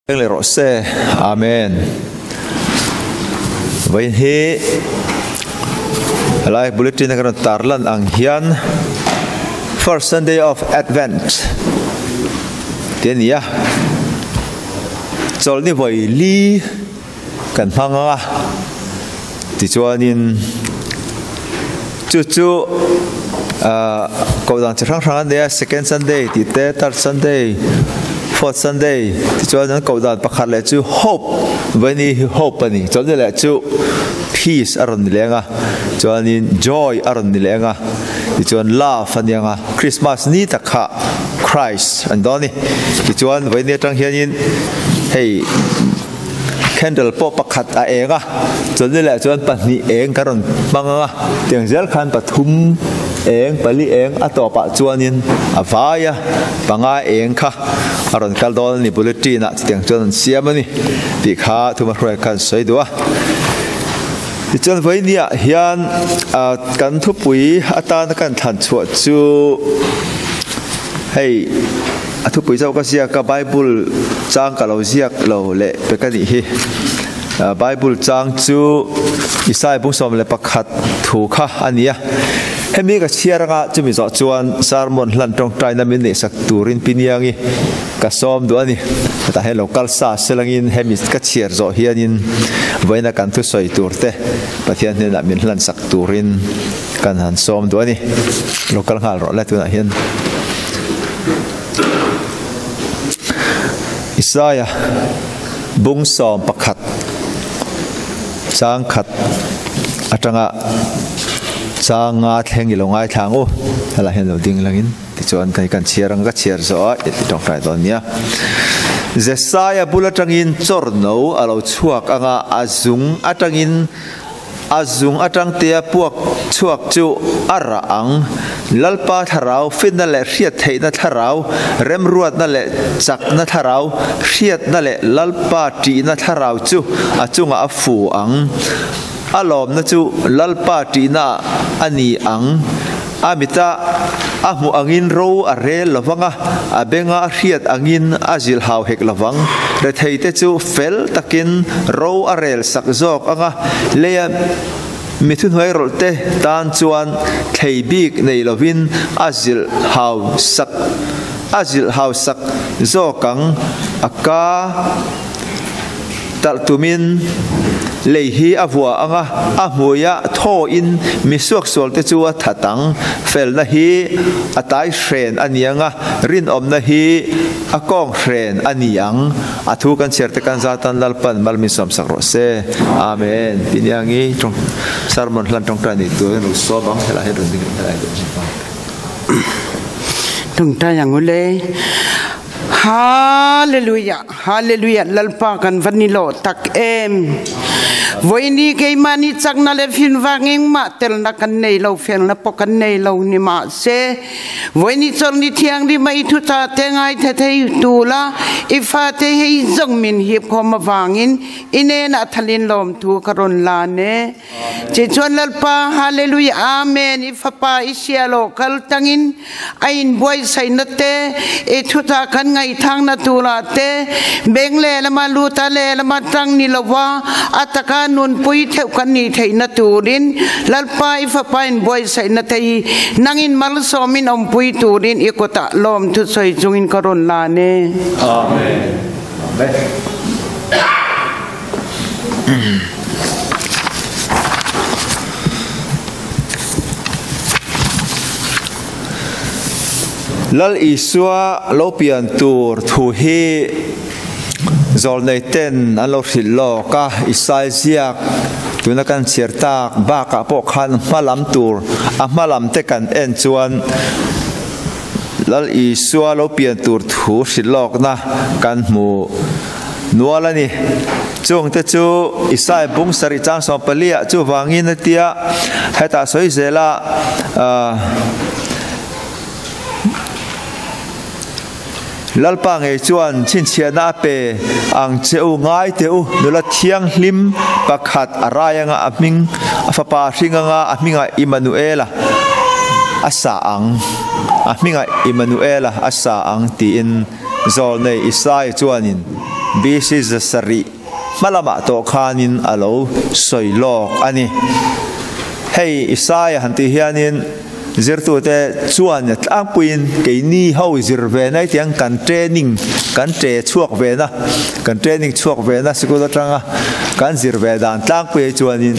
Leng leh rawh se. Amen. Vawiin hi helai bulletin a kan rawn tarlan ang hian First Sunday of Advent tih a ni a. Chawlhni vawi li kan hmang ang a, tichuanin chu chu ah kohdan chi hrang hrang an nei a, second Sunday tih te, third Sunday, fourth Sunday tichuan an kohdan pakhat leh chu hope vaini hi hope a ni, chawlhni leh chu peace a rawn ni leng a, chuanin joy a rawn ni leng a, tichuan love a ni ang a, Christmas ni tak kha Christ an dawn a ni, tichuan vaini atang hianin hei. Candle pawh pakhat a eng a, chawlhni leh chuan pahnih eng kan rawn hmang ang a, tiang zel khan pathum eng, pali eng a tawpah chuanin a vai a, panga eng kha a rawn kal dawn a ni, bulletin ah chutiang chuan an siam a ni tih kha Thumahruai khan sawi duh a. Tichuan vawinia hian kan thupui atana kan thlan chhuah chu hei a thupui chauh ka ziak a, Bible chang ka lo ziak lo leh pek a nih hi. Bible chang chu Isaiah bung 11 thu kha a ni a. Hemi ka chhiar anga chumi zawh chuan sermon hlan tawngtaina min neihsak turin Piniangi Ka sawm duh a ni. Hetah hian lo kal sa selangin hemi ka chhiar zawh hianin vawiina kan thusawi tur te Pathian hnenah min hlansak turin kan han sawm duh a ni. Lo kal nghal rawh le tunah hian. Isaia bung 11 chang khat atanga chang nga thleng i lo ngaithla ang u. Helaiah hian lo ding langin. Tichuan kei kan chhiar ang ka chhiar zawh a, i ti tawngtai dawn nia. Jesaia bul atangin chawrno a lo chhuak ang a, a zung atangin a zung atang tea puak chhuak chu a rah ang. Lalpa thlarau, finna leh hriat theihna thlarau, remruatna leh chakna thlarau, hriatna leh Lalpa ṭihna thlarau chu a chungah a fu ang. A lawmna chu Lalpa ṭihna a ni ang. A mita a hmuh angin ro a rel lo vang a, a benga a hriat angin a zilh hau hek lo vang. Retheite chu fel takin ro a rel sak zawk ang a, leia mi thuhnuai rawlhte tan chuan thlei bik nei lovin a zilh hau sak a zilh hau sak zawk ang. A ka Talh tumin lei hi a vuah ang a, a hmuia thawin mi suaksualte chu a that ang. Felna hi a tai hren a ni ang a, rinawmna hi a kawng hren a ni ang. A thu kan chhiarte kan zatan Lalpan mal min sawmsak rawh se. Amen. Tiniangi tawng sermon hlan tawngtai nei tur hian lo sawm ang, helai hian rawn ding helai hian rawn ding ang. Tawngtai ang ule. Hallelujah Hallelujah Lalpa kan va ni lo tak em Voini keimahni chakna le fin vang engmah telna kan nei lo felna pawh kan nei lo ni mahse voini chawlhni thianghlim a i thucha te ngai the thei tu la i fate hei zawng min hip khawm avangin i hnenah thalin lawmthu ka rawn lan e. Cuan Lalpa Hallelujah Amen i fapa i sialo kal tangin a in buaisaina te i thuta kan ngaithang na tura te beng le lama luta le lama tang ni lova ataka nunpui theuh kan ni theihna turin Lalpa i fapa in buaisaina te hi nangin malsawmin awmpui turin i kutah lawm thu sawi chungin ka rawn lan e. Amen. Amen. Lal Isua lo pian tur thu hi zawlnei ten an lo hrilh lawk a, Isai ziak tuna kan chhiar tak bakah pawh khan hma lam tur a hma lam te kan en chuan Lal Isua lo pian tur thu hrilh lawkna kan hmu. Nual a ni. Chungte chu Isai bung sarih chang 14 ah chuvangin a tia, hetah sawi zela Lalpa ngei chuan chhinchhiahna a pe ang che u, ngai teh u, nula thianghlim pakhat a rai anga a hming, a fapa hring anga a hmingah Immanuela a sa ang, a hmingah Immanuela a sa ang tiin. Zawlnei Isaiah chuanin BC 700 hmalamah tawh khanin a lo sawi lawk a ni. Hei Isaia han tih hianin zirtute chuan tlangpuiin keini ho zir ve na hetiang kan training kan tre chhuak ve na kan training chhuak ve na sikul atanga kan zir ve dan tlangpui hi chuanin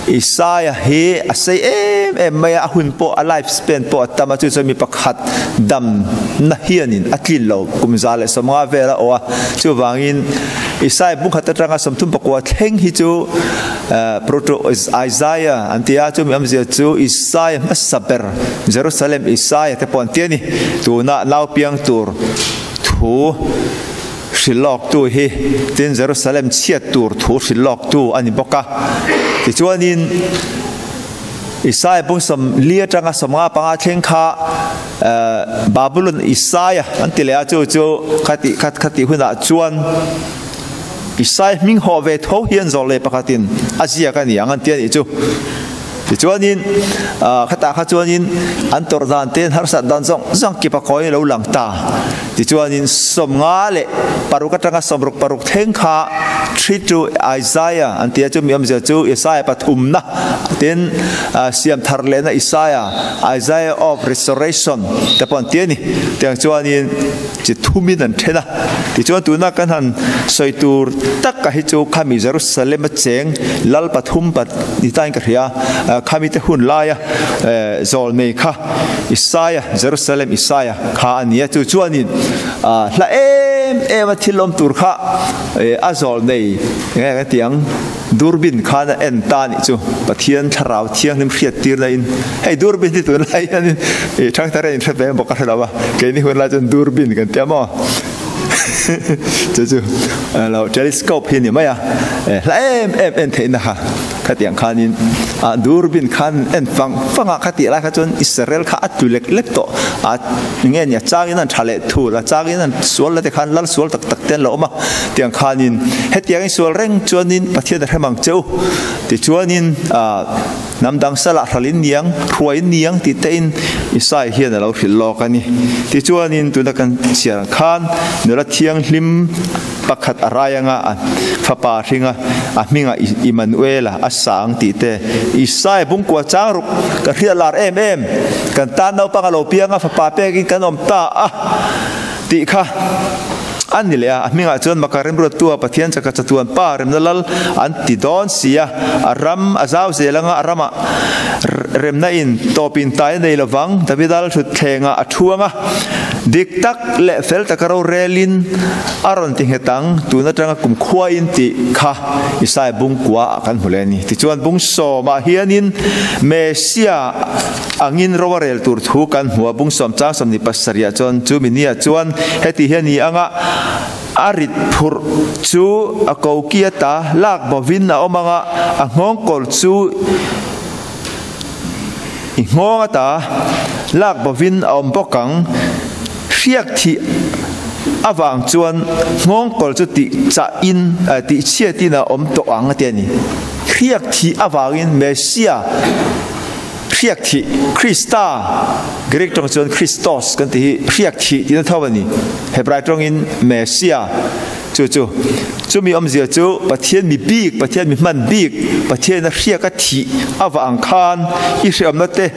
Isaia hi a sei em em mai a, a hun pawh a life span pawh a tam a, chu chuan mi pakhat dam na hianin a tlin lo kum 150 vel a awh a, chuvangin Isaia bungkhat atanga 39 thleng hi chu Proto Isaiah an ti a, chumi awmzia chu Isaia hmasa ber Jerusalem Isaia te pawh an ti a ni, tuna nau piang tur thu. Hrilhlawktu hi tin Jerusalem chhiat tur thu hrilhlawktu a ni bawk a. Tichuanin Isaia bung 40 atanga 55 thleng kha Babulon Isaia an ti leh a, chu chu khati khat khati hunah chuan Isaia hming hawh ve tho hian zawh leh pakhatin a ziak a ni ang an ti a nih chu. Tichuanin khatah kha chuanin an tawrh dan te harsat dan zawng zawng kip a kawi lo lang ta. Tichuanin 56 atanga 66 thleng kha 3 to Isaiah an ti a, chumi awmzia chu Isaiah pathumna tin siam thar lehna Isaiah, Isaiah of restoration te pawh an ti a ni. Tiang chuanin chi thumin an then a. Tichuan tuna kan han sawi tur taka hi chu khami Jerusalem a cheng lal pathum pat ni tain ka hria khami te hun laia zawl nei kha Isaiah Jerusalem Isaiah kha a ni a, chu chuanin hla em em a thil awm tur kha a zawl nei nge ka ti ang durbin khan a en ta nih chu Pathian thlarau thianghlim hriat tir na in hei durbin hi tun lai hianin thangthar hian in hre ve bawk a hre lo a, keini hun lai chuan durbin kan ti a maw chu chu lo telescope hi a ni mai a, hla em em en theihna kha khatiang khanin a durbin khan en fang fang a khatih lai kha chuan Israel kha a tlu lek lek tawh a nge ni a changin an tha leh thul a changin an sual la te khan lal sual tak tak te an lo awm a tiang khanin hetiangin sual reng chuanin Pathian a hrem ang che u tichuanin ah hnam dang salah hralin niang hruaiin niang tih te in Isai hian a lo hrilh lawk a ni tichuanin tuna kan chhiar ang khan nula thianghlim Pakhat a rai anga a fapa hringa a hminga Immanuela a sang tih te Isaiah bungkua chang ruk ka hriat lar em em kan tan naupang a lo piang a fapa pekin kan awm ta a tih kha a ni leh a a hmingah chuan Maka remruattua Pathian chaka chatuan pa remna lal an ti dawn si a a ram a zau zel anga a ramah remna in tawpin tai a nei lovang Davida lalthutthlengah a thu anga dik tak leh fel taka rorelin A rawn ti nghet ang, tun atanga kum khuaiin tih kha Isaiah bung kua ah kan hmu leh a ni. Tichuan bung sawmah hianin Messiah angin ro a rel tur thu kan hmu a, bung sawm chang 27 ah chuan chu mi nia chuan heti hi a ni anga a rit phurh chu a koki ata lak bovin a awm anga a nghawngkawl chu i nghawng ata lak bovin a awm bawk ang. Hriak thih avang chuan nghawngkawl chu tih chah in tih chhiat in a awm tawh ang a ti a ni. Hriak thih avangin Messia hriak thih Krista, Greek tawng chuan Christos kan tih hi hriak thih tihna tho a ni. Hebrai tawngin Messia chu chu chumi awmzia chu Pathian mi bik, Pathian mi hman bik, Pathian a hriak a thih avang khan i hriamna te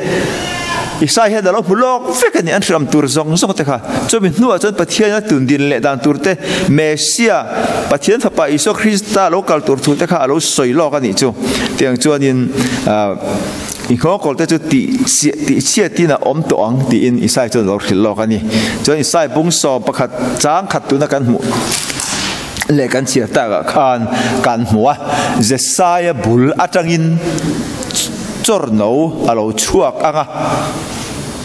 Isai hian a lo hmu lawk vek a ni, an hram tur zawng zawng te kha. Chumi hnuah chuan Pathian a tun din leh dan tur te, Messia, Pathian Fapa Isua Krista lo kal tur thu te kha a lo sawi lawk a nih chu. Tiang chuanin i nghawngkawl te chu tih tih chhiatin a awm tawh ang tiin Isai chuan a lo hrilh lawk a ni. Chuan Isai bung 11 chang khat tuna kan hmuh leh kan chhiar takah khan kan hmu a, Jesaia bul atangin chawrno a lo chhuak ang a,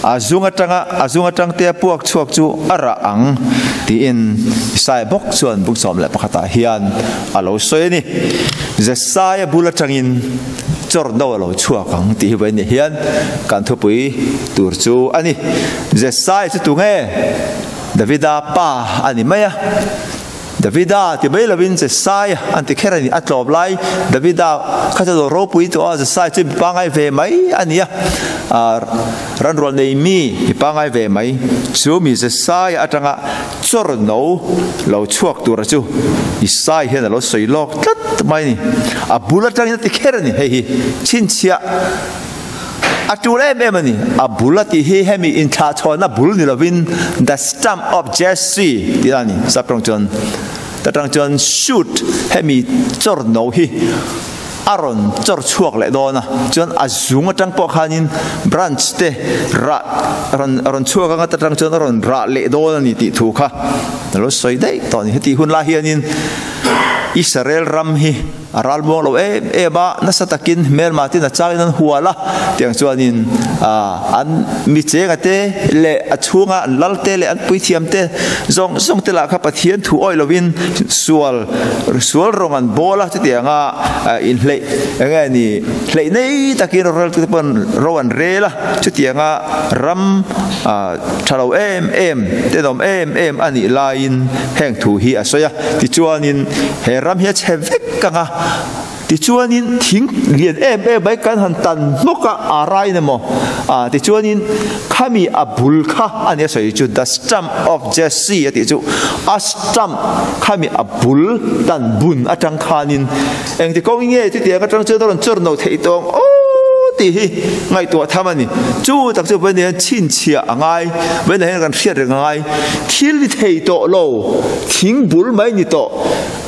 a zung atanga a zung atang te a puak chhuak chu a rah ang tiin Isaiah bawk chuan bung 11 ah hian a lo sawi a ni. Jesaia bul atangin chawrno a lo chhuak ang tih hi vawiin hian kan thupui tur chu a ni. Jesaia chu tunge? Davida pa a ni mai a. Davida ti mai lovin Jesai an ti kher a ni. A tlawm lai Davida kha chu a lo ropui tawh a, Jesai chu mi pangngai ve mai a ni a. Ran rual nei mi mi pangai ve mai chu mi Jesaia atanga chawr no lo chhuak tura chu Isai hian a lo sawi lawk tlat mai a ni. A bul atangin a ti kher a ni. Hei hi chhinchhiah a tul em em a ni. A bul a tih hi hemi inthlahchhawnna bul ni lovin the stump of Jesse tih a ni. Saptawng chuan ta tang chuan shoot hemi chawr no hi a rawn chawr chhuak leh dawn a, chuan a zung atang pawh khanin branch te rah rawn rawn chhuak anga ta tang chuan a rawn rah leh dawn a ni tih thu kha a lo sawi daih tawh a ni. Heti hun lai hianin Israel ram hi a ral muang lo em em a, nasa takin hmelma tin a changin an hual a, tiang chuanin an mi chenga te leh a chhunga an lal te leh an puithiam te zawng zawng te lah kha Pathian thu awih lovin sual Sual rawng an bawl a, chutianga inhleih eng nge ni, hleih nei takin roreltute pawn ro an rel a, chutianga ram tha lo em em, tenawm em em a nih laiin heng thu hi a sawi a. Tichuanin he ram hi a chhe vek ang a, tichuanin thing lian em em mai kan han tan hnawk a, a rain emaw, tichuanin khami a bul kha a nia sawi chu the stump of Jesse a tih chu a stump khami a bul tan bun atang khanin engti kawng nge chutiang atang chuan a rawn chawr no theih tawng aw tih hi ngaihtuah tham a ni. Chu tak chu vawiin hian chhinchhiah a ngai, vawiin hian kan hriat reng a ngai, thil ni thei tawh lo, thing bul mai ni tawh,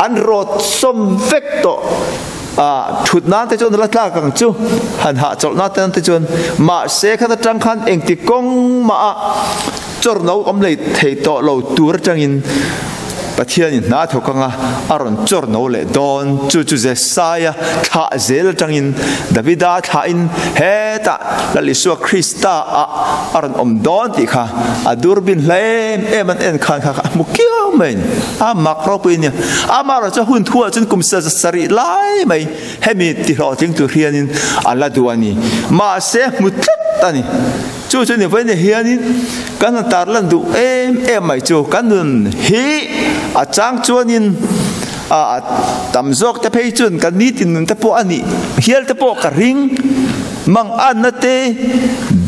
an rawt sawm vek tawh. A thut nan te chuan la tlak ang chu, han hahchawlh na te chuan mahse khat atang khan engti kawng mah a chawr no awm lei thei tawh lo tur atangin Pathianin hna thawk anga a rawn chawr no leh dawn. Chu chu Jesaia thlah zel atangin Davida thlahin hetah Lal Isua Krista ah a rawn awm dawn tih kha a durbin hla em em an en khan kha a hmu kiau mai a ni. A mak ropui a nia. Amaherawhchu chu hun thuah chuan kum sarih lai mai hemi tihlawhtling tur hianin a la duh a ni. Mahse hmu tlat a ni. Chu chu ni vawiin hianin kan han tarlan duh em em mai chu kan nun hi a chang chuanin a tam zawk te phei chuan kan nitin nun te pawh a nih hial te pawh ka ring. Manganna te,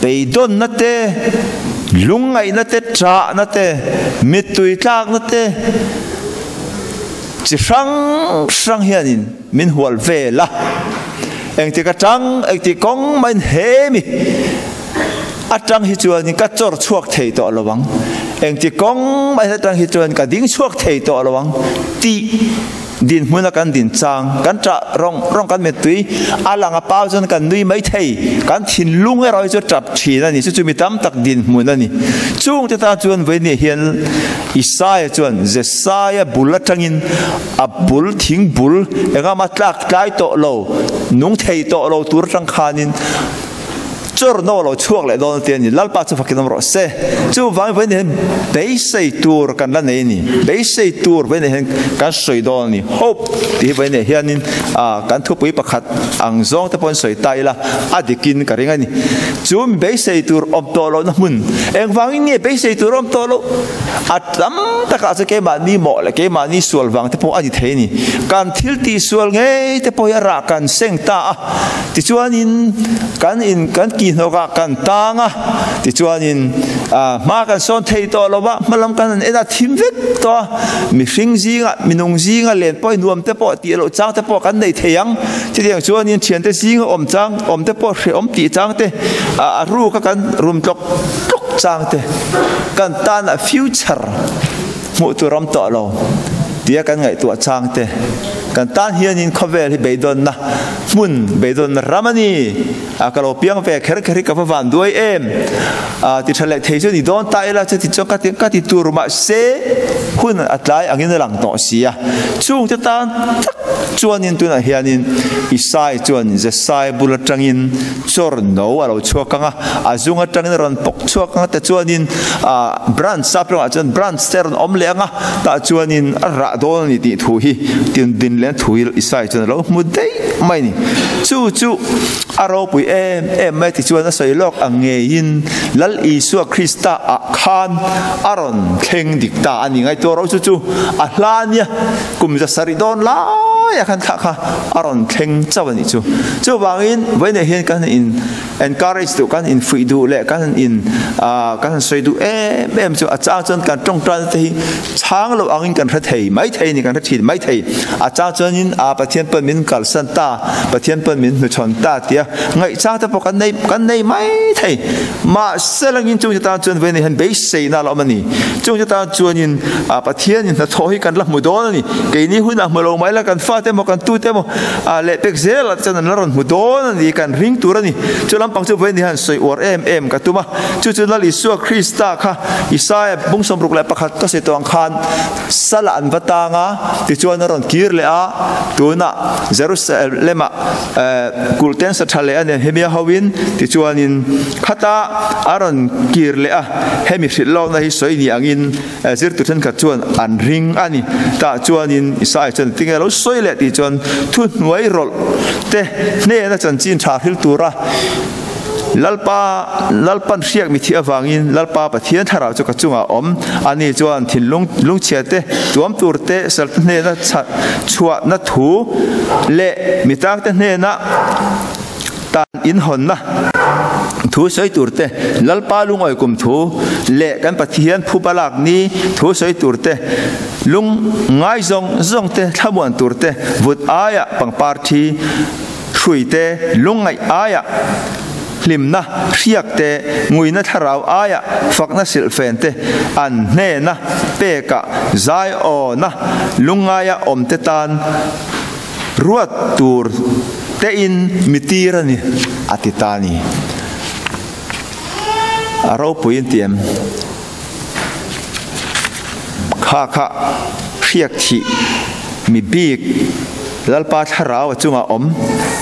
beidawnna te, lungngaihna te, ṭahna te, mittui tlakna te chi hrang hrang hianin min hual vel a. Engtik aṭang, engtik kawng mahin hemi aṭang hi chuanin ka chawr chhuak thei tawh lo ang, engtik kawng mahin aṭang hi chuan ka ding chhuak thei tawh lo ang tih Dinhmuna kan din chang, kan ṭah rawng rawng kan mittui a lang a pau chuan kan nui mai thei, kan thinlung erawh hi chu ṭap ṭhin a ni, chu chu mi tam tak dinhmun a ni. Chungte tan chuan vawiin hian Isaia chuan Jesaia bul aṭangin a bul thing bul engama tlak tlai tawh lo, nung thei tawh lo tur aṭang khanin Chawr no lo chhuak leh dawn te a ni. Lalpa chu fakin awm rawh se. Chuvangin vawiin hian beisei tur kan la nei a ni. Beisei tur vawiin hian kan sawi dawn a ni. Hope tih hi vawiin hianin kan thupui pakhat ang zawng te pawhin sawi ta ila a dikin ka ring a ni. Chu mi beisei tur awm tawh lohna hmun engvangin nge beisei tur awm tawh loh? A tam takah chuan keimahni mawh leh keimahni sual vang te pawh a ni thei a ni. Kan thil tihsual ngei te pawh hi a rah kan seng ta a. Tichuanin kan in kan kihhnawkah kan tang a, tichuanin hma kan sawn thei tawh lo va, hma lam kan han en a thim vek tawh a, mihring zinga minung zinga len pawh hi nuam te pawh tih loh chang te pawh kan nei thei ang. Chutiang chuanin thiante zinga awm chang awm te pawh hrehawm tih chang te, a ruka kan rum tlawk tlawk chang te kan tana future hmuh tur awm tawh lo tia kan ngaihtuah chang te kan tan hianin khawvel hi beidawnna hmun beidawnna ram a ni a ka lo piang ve kher kher hi ka va van duai em a ti tha leh thei chu ni dawn ta ila chuti chuan ka ti ka ti tur mahse hun a tlai angin a lang tawh si a chungte tan tak chuanin tunah hianin Isai chuan Jesai bul atangin Chawr no a lo chhuak ang a, a zung atangin a rawn pawk chhuak ang a, tichuanin ah branch sap lamah chuan branch te a rawn awm leh ang a, tah chuanin a rah dawn a ni tih thu hi tin din leh thu hi Isai chuan a lo hmu daih mai a ni. Chu chu a ropui em em mai tichuan a sawi lawk ang ngeiin Lal Isua Krista ah khan a rawn thleng dik ta a ni. Ngaihtuah ro chu chu a hla nia kum za sarih dawn lai. laiah khan thla kha a rawn thleng chauh a nih chu. Chuvangin vawiinah hian kan in encourage duh, kan in fuih duh leh kan in kan han sawi duh em em chu a chang chuan kan tawngtaina te hi chhang lo angin kan hre thei mai thei a ni, kan hre thin mai thei. A chang chuanin a Pathian pawn min kalsan ta, Pathian pawn min hnuchhawn ta tia ngaihchang te pawh kan nei kan nei mai thei. Mahse langin chung che tan chuan vawiinah hian beiseina a la awm a ni. Chung che tan chuanin a Pathianin hnathawh hi kan la hmu dawn a ni. Keini hunah hmu lo mai la kan fate emaw kan tute emaw a lehpek zel ah chuan an la rawn hmu dawn a ni, kan ring tur a ni. Chu lampang chu vawiin hian sawi uar em em ka tum a. Chu chu Lal Isua Krista kha Isaia bung 61 ka sawi tawh ang khan sal ah an va tang a, tichuan a rawn kir leh a, tunah Jerusalem ah kulh ten sa tha leh a nen hemia hoin tichuanin khata a rawn kir leh a, hemi hrilh lawkna hi sawi ni angin Zirtu thenkhat chuan an ring a ni. Tah chuanin Isaiah chuan tinge lo sawi leh tih chuan thuhnuai rawlh te hnena chanchin tha hril tura Lalpa Lalpan hriak mi thih avangin Lalpa Pathian thlarau chu ka chungah a awm. Ani chuan thinlung lungchhia te, tuam tur te, salte hnena chhuahna thu leh mitangte hnena Tan inhawnna thu sawi tur te, Lalpa lungawi kum thu leh kan Pathian phupa lak ni thu sawi tur te, lung ngai zawng zawng te thlamuan tur te, vut aiah pangpar thi hrui te, lungngaih aiah hlimna hriak te, nguina thlarau aiah fakna silhfen te an hnena pekah zaiawna lungngaia awmte tan Ruat tur tein mi tir a ni, a ti ta a ni. A ropui in ti em? Kha kha hriak thih mi bik Lalpa thlarau a chungah awm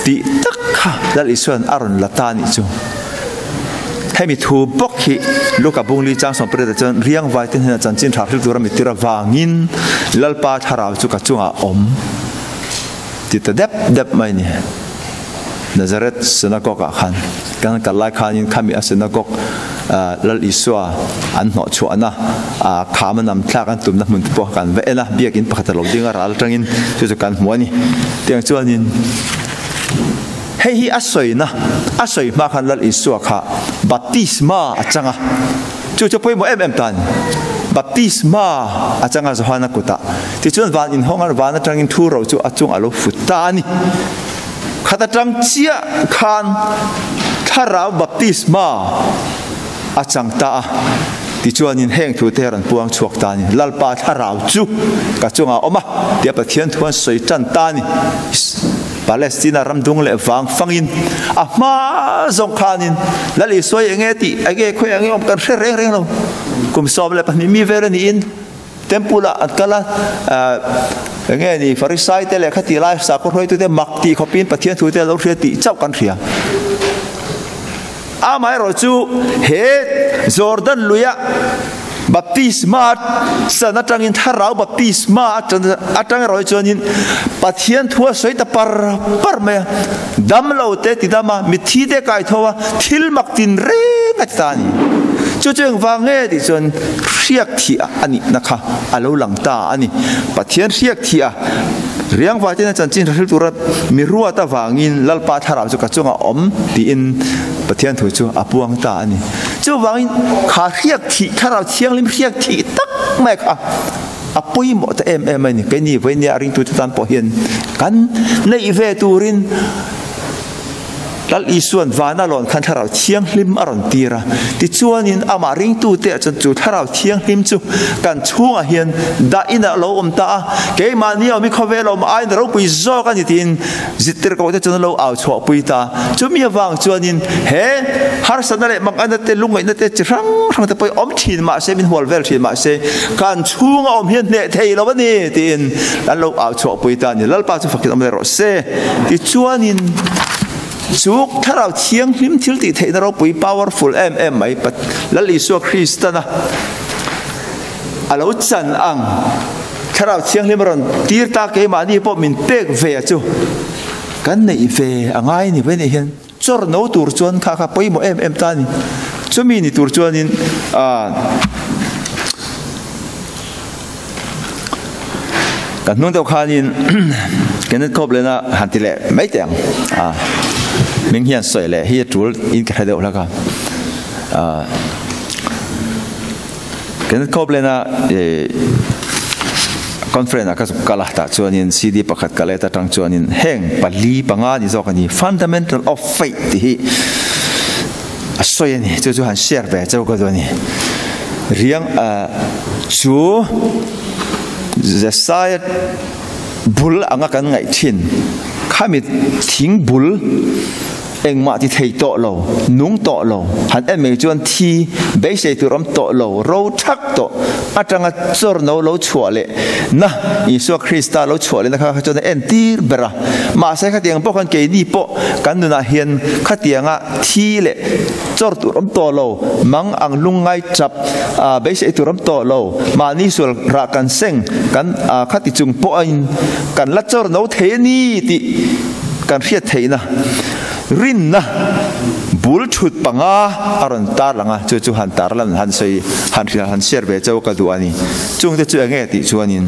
tih tak kha Lal Isua'n a rawn la ta a nih chu. Hemi thu bawk hi Luka bungli chang 18 ah chuan riangvai te hnenah chanchin tha hril tura mittir avangin Lalpa thlarau chu ka chungah awm ti ta dep dep mai a ni. Nazareth synagogue ah khan kan kal lai khanin khami a synagogue Lal Isua an hnawh chhuahna kham a nam thlak an tumna hmun te pawh kan va en a, biakin pakhat a lo ding a ral atangin chu chu kan hmu a ni. Tiang chuanin. Hei hi a sawina, a sawi hma khan Lal Isua kha baptisma a chang a, chu chu pawimawh em em ta a ni. Baptisma a chang a Johana kutah. Tichuan van inhawng a, van atangin thu ro chu a chung a lo fut ta a ni. Khat atang chiah khan thlarau baptisma a chang ta a. Tichuanin heng thute a rawn puang chhuak ta a ni. Lalpa thlarau chu ka chungah a awm a, tia Pathian thu an sawi tan ta a ni. Palestina ram dung leh vang fangin a hma zawng khanin Lal Isua hi enge tih enge khawi enge awm kan hre reng reng lo. Kum 12 mi vel a niin temple ah an kal a, enge ni Farisai te leh khati lai sakhaw hruaitute mak tih khawpin Pathian thu te a lo hria tih chauh kan hria. Amaherawhchu he Jordan luia Baptisma chan atangin thlarau baptisma atang erawh hi chuanin Pathian thu a sawi ta par par mai a, dam lo te ti dam a, mitthi te kai tho a, thil mak tin reng a ti ta a ni. Chu chu engvang nge tih chuan hriak thih a nihna kha a lo lang ta a ni. Pathian hriak thih a riangvai tena chanchin hre tura mi ruat avangin Lalpa thlarau chu ka chungah awm tiin Pathian thu chu a puang ta a ni. Chuvangin kha hriak thih, thlarau thianghlim hriak thih tak mai kha a pawimawh ta em em a ni. Keini vawinia ringtute tan pawh hian kan neih ve turin Lal Isua'n vana lawn khan thlarau thianghlim a rawn tir a. Tichuanin amah ringtute ah chuan chu thlarau thianghlim chu kan chhungah hian dah inah a lo awm ta a. Keimahni a awm hi khawvel a awm aiin ropui zawk a ni tiin Zittir kohte chuan an lo au chhuahpui ta. Chumi avang chuanin he harsatna leh manganna te, lungngaihna te chi hrang hrang te pawh hi awm thin mah se, min hual vel thin mah se, kan chhunga awm hian hneh thei lo a ni tiin an lo au chhuahpui ta a ni. Lalpa chu fakin awm leh rawh se. Tichuanin chu Thlarau Thianghlim thil tih theihna ropui, powerful, em em mai Lal Isua Kristana a lo chan ang. Thlarau Thianghlim a rawn tir ta keimahni pawh min pek ve a chu kan neih ve a ngai ni vei nih hian chawr no tur chuan kha kha pawimawh em em ta a ni. Chumi ni tur chuanin ah kan hnung deuh khanin. Kenneth Copeland-a han ti leh mai teh ang. A hming hian sawi leh hi a tul in ka hre deuh hlak a. Kenneth Copeland-a conference ah ka zuk kal a, tah chuanin CD pakhat ka let atang chuanin heng pali panga ni zawk a ni, Fundamental of Faith tih hi a sawi a ni. Chu chu han share ve chauh ka duh a ni. Riang chu Jesaia bul anga kan ngaih thin khami thing bul Engmah ti thei tawh lo, nung tawh lo, han en mai chuan thi beisei tur awm tawh lo, ro thak tawh atanga chawr no lo chhuah leh na, Isua Krista lo chhuah leh na kha kha chuan a entir ber a. Mahse khatiang pawh khan keini pawh kan nunah hian khatianga thi leh chawr tur awm tawh lo, mang ang lungngai chap beisei tur awm tawh lo, mahni sual rah kan seng kan khati chung pawhin kan la chawr no thei a ni tih Kan hriat theihna rinna bul thut panga a rawn tar lang a, chu chu han tar lan han sawi han hrilh han share ve chauh ka duh a ni. Chungte chu enge tih chuanin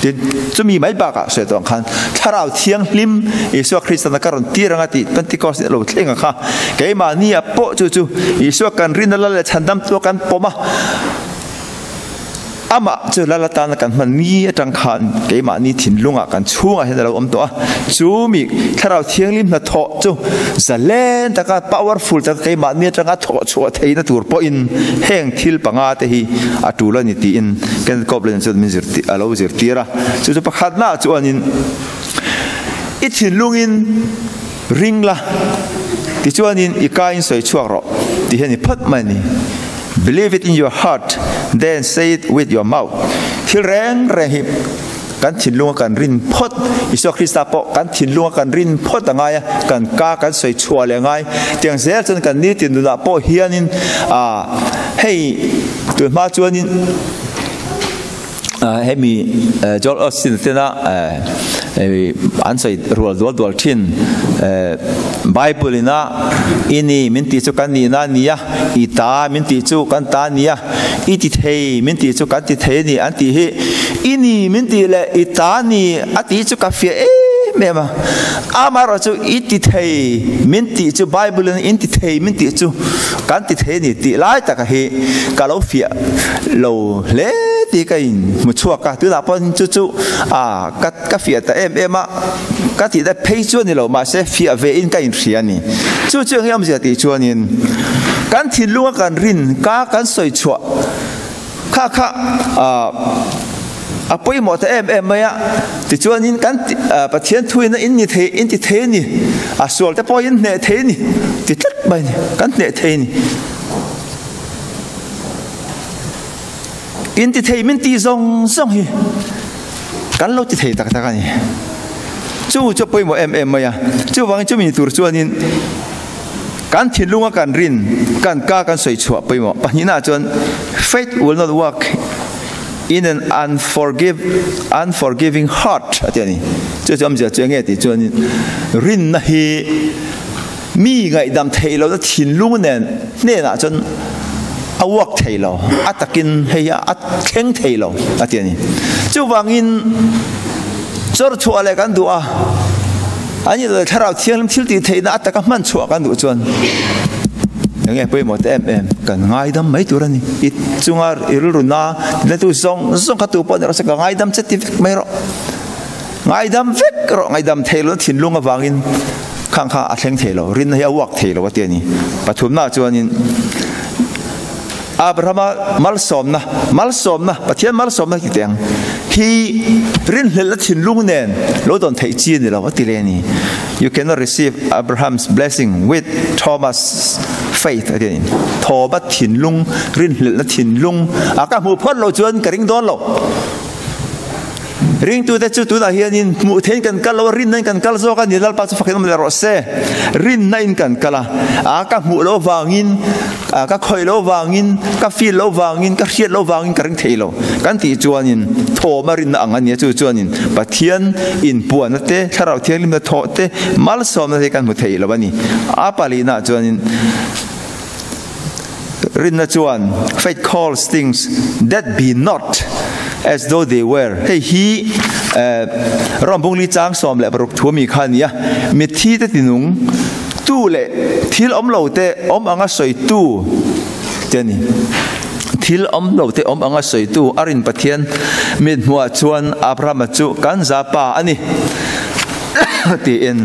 tin chumi mai bakah sawi tawh ang khan Thlarau Thianghlim Isua Kristana ka rawn tir anga tih Pentecost ni a lo thleng ang kha keimahni ah pawh chu chu Isua kan rinna lal leh chhandam chu kan pawm a. Amah chu lal atana kan hman mi atang khan keimahni thinlungah kan chhungah hian a lo awm tawh a, chu mi Thlarau Thianghlim hnathawh chu zalen taka powerful taka keimahni atanga thawh chhuah theihna tur pawhin heng thil panga te hi a tul a ni tiin Kenneth Copeland chuan min zirtir a lo zirtir a. Chu chu pakhatnaah chuanin i thinlungin ring la tichuanin i kain sawi chhuak rawh tih hi a ni phawt mai a ni. Believe it in your heart, then say it with your mouth. Thil reng reng hi kan thinlunga kan rin phawt, Isua Krista pawh kan thinlunga kan rin phawt a ngai a, kan ka kan sawi chhuah leh a ngai. Tiang zel chuan kan nitin nunah pawh hianin hei tunhma chuanin Hemi Joel Osteen tena an sawi rual dual dual thin Bible ina i ni min tih chu kan nihna a ni a, i ta min tih chu kan ta a ni a, i ti thei min tih chu kan ti thei a ni an tih hi i ni min tih leh i ta ni a tih chu ka fiah em em a. Amaherawh chu i ti thei min tih chu Bible in in ti thei min tih chu kan ti thei a ni tih lai taka hi ka lo fiah lo hle tih ka in hmu chhuak a, tunah pawh chu chu ah ka ka fiah ta em em a, ka tih dat phei chu a ni lo mahse fiah ve in ka in hria a ni. Chu chu eng nge awmzia tih chuanin kan thinlunga kan rin ka kan sawi chhuah Kha kha a pawimawh ta em em mai a, tichuanin kan Pathian thuin a in ni thei, in ti thei a ni, a sual te pawh in hneh thei a ni, ti tlat mai a ni, kan hneh thei a ni. In ti thei min tih zawng zawng hi kan lo ti thei tak tak a ni. Chu chu a pawimawh em em mai a, chuvangin chumi ni tur chuanin, Kan thinlunga kan rin, kan ka kan sawi chhuah pawimawh pahnihnaah chuan Faith will not work in an unforgive, unforgiving heart a ti a ni. Chu chu awmzia chu enge tih chuan rinna hi mi ngaihdam theih lohna thinlung nen hnenah chuan a work thei lo, a takin hei hi a thleng thei lo a ti a ni. Chuvangin chawr chhuah leh kan duh a. An nih leh Thlarau Thianghlim thil tih theihna a taka hman chhuah kan duh chuan eng nge pawimawh te em em kan ngaidam mai tur a ni. I chunga i rilru na tina tu zawng zawng kha tu pawh ni rawh se ka ngaidam che ti vek mai rawh. Ngaidam vek rawh ngaidam thei lo thinlung avangin khang kha a thleng thei lo rinna hi a uak thei lo a ti a ni. Pathumna chuanin Abrahama malsawmna, malsawmna, Pathian malsawmna ti teh ang hi rinhlelhna thinlung nen lo dawn theih chi a ni lo a ti leh a ni. You cannot receive Abraham's blessing with Thomas faith a ti a ni. Thawma thinlung, rinhlelhna thinlung a ka hmuh phawt lo chuan ka ring dawn lo. Ringtute chu tunah hianin hmuh theihin kan kal lo a, rinna in kan kal zawk a ni, Lalpa chu fakin awm leh rawh se. Rinna in kan kal a, a ka hmuh loh vangin, a ka khawih loh vangin, ka feel loh vangin, ka hriat loh vangin ka ring thei lo. Kan tih chuanin thawm a rinna ang a nia, chu chuanin Pathian inpuanna te, Thlarau Thianghlimna thawh te, malsawmna te kan hmu thei lo a ni. A palihnaah chuanin Rinna chuan, Faith calls things that be not as though they were. Hei hi Rom bung li chang 16 thu mi kha nia mitthi te tinung tu le thil om lo te om anga soi tu te ni thil om lo te om anga soi tu arin Pathian mit hmuah chuan Abrahama chu kan za pa ani ti in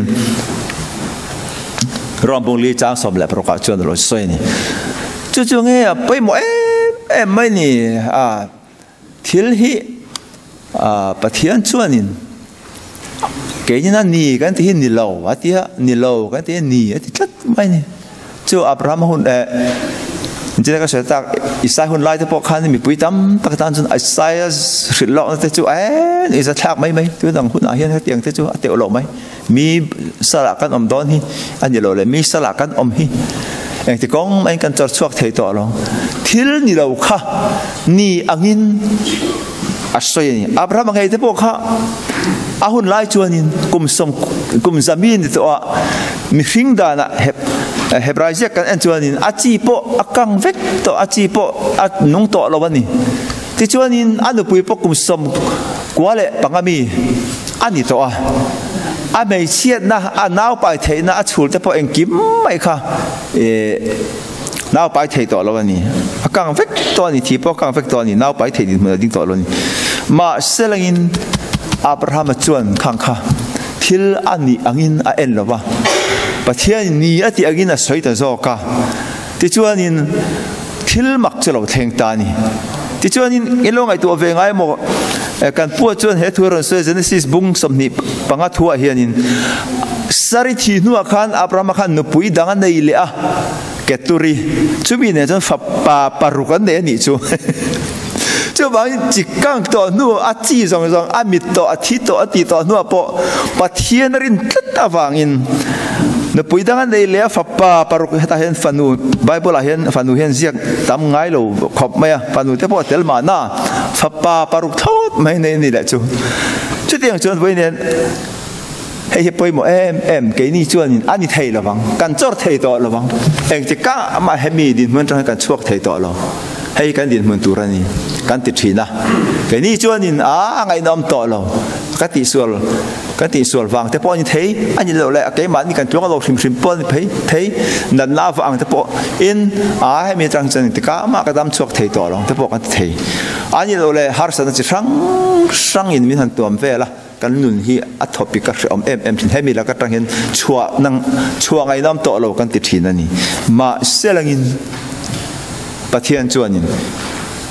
Rom bung li chang 16 ah chuan lo soi ni chu chu nge a pawimawh em em mai ni a thil hi Pathian chuanin keinin a ni kan ti hi ni lo a tia ni lo kan ti hi ni a ti tlat mai ni chu Abraham hun eh Jina ka sawi tak Isai hun lai te pawh khan mipui tam tak tan chuan Isaiah hrilh lawkna te chu en i za thlak mai mai tun ang hunah hian hetiang te chu a teuh loh mai mi salah kan awm dawn hi a ni lo le mi salah kan awm hi engti kawng maiin kan chawr chhuak thei tawh lo thil ni lo kha ni angin a sawi a ni Abraham a ngei te pawh kha a hun lai chuanin kum sawm kum zami ni tawh a mihring danah Hebrai ziak kan en chuanin a chi pawh a kang vek tawh a chi pawh a nung tawh lo a ni tichuanin a nupui pawh kum 95 mi a ni tawh a a hmeichhiatna a nau pai theihna a chhul te pawh engkim mai kha nau pai thei tawh lo a ni a kang vek tawh a ni thi pawh a kang vek tawh a ni nau pai thei dinhmun a ding tawh lo a ni mahse langin Abrahama chuan khang kha thil a nih angin a en lo va Pathian ni a tih angin a sawi ta zawk a tichuanin thil mak chu lo thleng ta a ni tichuanin i lo ngaihtuah ve ngai maw kan pua chuan he thu a rawn sawi Genesis bung 25 thuah hianin Sari thi hnuah khan Abrahama khan nupui dang a nei leh a Keturi chumi nen chuan fapa paruk an nei a nih chu chuvangin chi kang tawh hnu a chi zawng zawng a mit tawh a thi tawh a ti tawh hnuah pawh Pathian a rin tlat avangin nupui dang a nei leh a fapa paruk hetah hian fanu Bible ah hian fanu hian ziak tam ngai lo khawp mai a fanu te pawh a tel mahna fapa paruk thlawt mai nei a ni leh chu chutiang chuan vawiin Hei hi pawimawh em em, keini chuanin a ni thei lovang, kan chawr thei tawh lovang, engtik kah mah hemi dinhmun atang hian kan chhuak thei tawh lo, hei kan dinhmun tur a ni, kan ti thin a. Keini chuanin a ngaihnawm tawh lo, ka tihsual, kan tihsual vang te pawh a ni thei, a ni loh leh keimahni kan tluang lo hrim hrim pawh a ni phei thei, natna vang te pawh in a hemi atang chuan engtik kah mah ka dam chhuak thei tawh lo te pawh kan ti thei, a ni loh leh harsatna chi hrang hrangin min han tuam vel a. Kan nun hi a thawpik a hrehawm em em thin. Hemi lak atang hian chhuah nang chhuah ngaihnawm tawh lo kan ti thin a ni. Mahse langin Pathian chuanin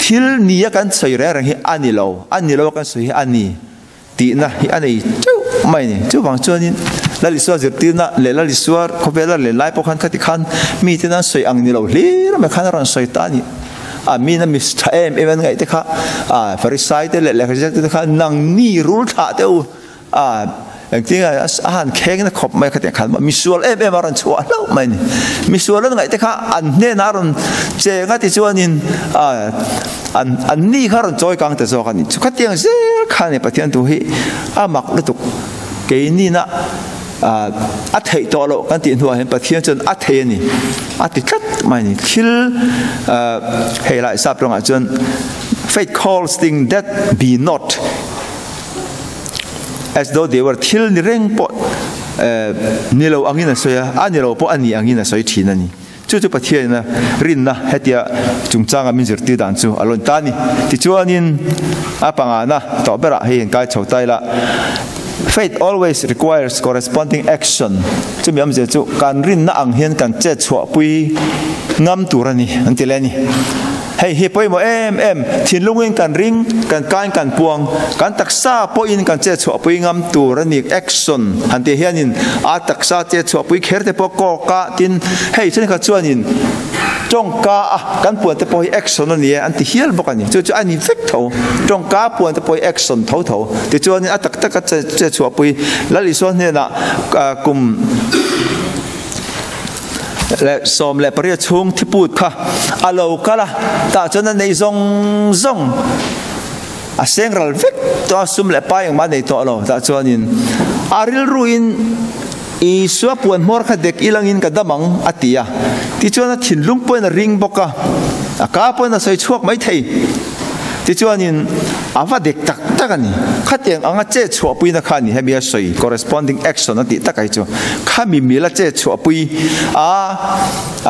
thil ni a kan sawi reng reng hi a ni lo, a ni lo a kan sawi hi a ni tihna hi a nei teuh mai a ni. Chuvang chuanin Lal Isua zirtirna leh Lal Isua khawvela len lai pawh khan khati khan miten an sawi ang ni lo hlir mai khan a rawn sawi ta a ni. A mina mi tha em em an ngaih te kha a Farisai te leh lehkha ziak te kha nang ni rul thlah te u a engtin a han kheng na khawp mai khatiang khan misual em em a rawn chhuah hlauh mai ni misual an ngaih te kha an hnenah a rawn cheng a ti chuanin a an an ni kha rawn chawi kang ta zawk a ni chu khatiang zel kha ni Pathian thu hi a mak lutuk keini na a theih tawh loh kan tih hnuah hian Pathian chuan a thei a ni a ti tlat mai a ni thil hei lai sap rawngah chuan faith calls thing that be not as though they were thil ni reng pawh ni lo angin a sawi a a ni lo pawh a ni angin a sawi thin a ni chu chu Pathian a rinna hetia chungchanga min zirtir dan chu a lawn ta a ni. Tichuanin a pangana tawh berah hei hian kai chho ta ila, Faith always requires corresponding action, chumi awmzia chu kan rinna ang hian kan chet chhuahpui ngam tur a ni an ti leh a ni. Hei hi pawimawh em em, thinlungin kan ring, kan kain kan puang, kan taksa pawhin kan chet chhuahpui ngam tur a ni, action han tih hianin a taksa chet chhuahpui kher te pawh kawk a, tin hei thenkhat chuanin tawngka a kan puan te pawh hi action a ni e an ti hial bawk a ni, chu chu a ni vek tho, tawngka puan te pawh hi action tho tho, tichuanin a tak taka chet chhuahpui Lal Isua hnenah kum. Leh 18 chhung thiput kha a lo kal a, tah chuan a nei zawng zawng a seng ral vek tawh a, sum leh pai engmah a nei tawh lo. Tah chuanin a rilruin Isua puan hmawr kha dek ilangin ka dam ang a ti a, tichuan a thinlung pawhin a ring bawk a, a ka pawhin a sawi chhuak mai thei. Tichuanin a va dek tak tak a ni. Khatiang anga che chhuahpuina kha a ni hemi a sawi, corresponding action a tih tak ai chu. Khami mila che chhuahpui a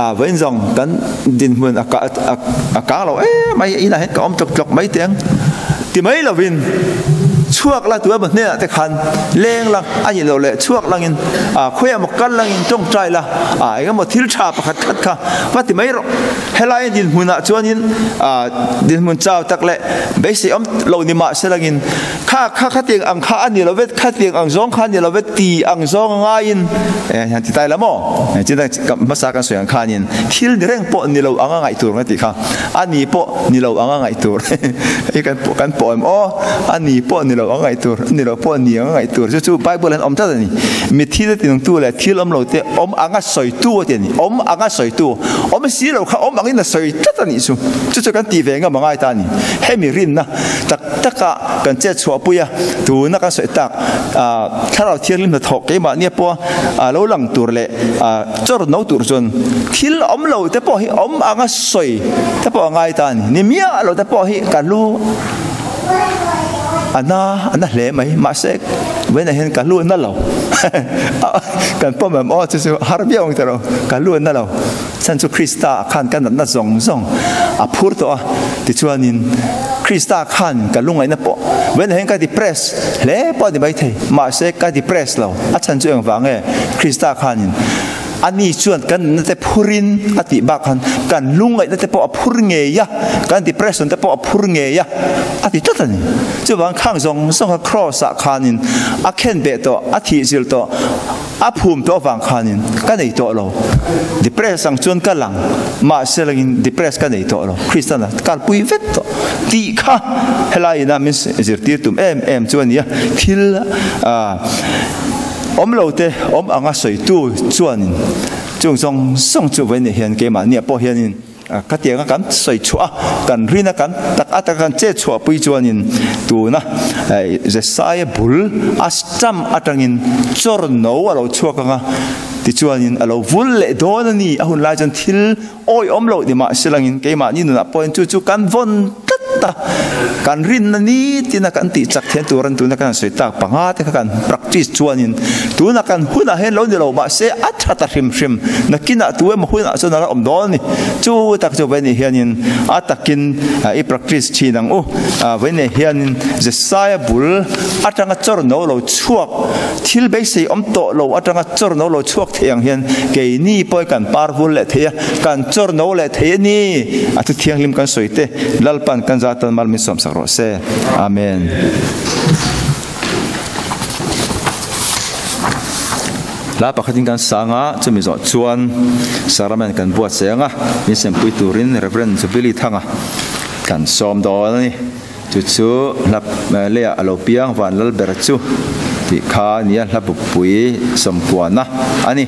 a vawiin zawng kan dinhmun a a kang lo em mai inah hian ka awm tlawk tlawk mai teh ang ti mai lovin chhuak la tu emaw hnenah te khan leng la a nih loh leh chhuak langin a khawiah maw kal langin tawngtai la a engemaw thil tha pakhat khat kha va ti mai rawh. Helai dinhmunah chuanin dinhmun chau tak leh beisei awm lo ni mah se langin kha kha khatiang ang kha a ni lo vet, khatiang ang zawng kha a ni lo vet ti ang zawng a ngaiin han ti tai la maw? Engtin ka hmasa kan sawi ang khanin thil ni reng pawh ni lo anga ngaih tur nga tih kha a ni pawh ni lo anga ngaih tur hei kan kan pawh em aw a ni pawh ni lo anga ngaih tur ni lo pawh ni anga ngaih tur chu chu Bible hian awm tlat a ni. Mitthi te tinungtu leh thil awm lo te awm anga sawitu a ti a ni awm anga sawitu. Awm si lo kha awm angin a sawi tlat a nih chu. Chu chu kan tih ve ngam a ngai ta a ni. Hemi rinna tak taka kan chet chhuahpui a, tuna kan sawi tak thlarau thianghlim hnathawh keimahnia pawha a lo lang tur leh chawr no tur chuan thil awm lo te pawh hi awm anga sawi te pawh a ngai ta a ni. Ni miah lo te pawh hi ka lu a na a na hle mai. Mahse vawiinah hian ka lu a na lo. Kan pawm em aw chu chu har viau ang tawh lo. Ka lu a na lo. Chhan chu Krista ah khan ka natna zawng zawng a phur tawh a. Tichuanin Krista khan ka lungaihna pawh vawiinah hian ka depress hle pawh a ni maithei. Mahse ka depress lo. A chhan chu engvang nge Krista khanin Ani chuan kan nunna te phurin a tih bak khan kan lungngaihna te pawh a phur ngei a, kan depression te pawh a phur ngei a, a ti tlat a ni. Chuvang khang zawng zawng kha Kraws ah khanin a khen beh tawh, a thih zil tawh, a phum tawh avang khanin ka nei tawh lo. Depress ang chuan ka lang, mahse langin depress ka nei tawh lo, Kristan a kalpui vek tawh tih kha helai ina min zirtir tum em em chu a ni a, thil ah. Awm lo te awm anga sawitu chuanin chung zawng zawng chu vawiin hian keimahniah pawh hianin khatianga kan sawi chhuah a, kan rina kan tak a taka kan chet chhuahpui chuanin tuna Jesaia bul a stamp atangin chawr no a lo chhuak anga tichuanin a lo vul leh dawn a ni. A hun lai chuan thil Awi awm loh ni mah silangin keimahni nunah pawhin chu chu kan vawn tlat a, kan rinna nitina kan tih chak thian turin tuna kan han sawi tak panga te kha kan practice chuanin tuna kan hunah hian lo ni lo mahse a tha ta hrim hrim nakinah tu emaw hunah chuan a la awm dawn a ni. Chu tak chu vawiin hianin a takin i practice thin ang u. Vawiin hianin Jesaia bul atanga chawr no lo chhuak Thil beisei awm tawh lo atanga chawr no lo chhuak thei ang hian keini pawh kan par vul leh thei a, kan chawr no leh thei a ni. A thu thianghlim kan sawi te Lalpan kan za tan mal min sawmsak rawh se. Amen. Hla pakhatin kan sang a, chumi zawh chuan Sacrament kan buatsaih ang a, min sempui turin Rev. Jubilee Thanga kan sawm dawn a ni. Chu chu hla leiah a lo piang van lal ber chu tih kha a nia, hla bukpui sawmkuana a ni.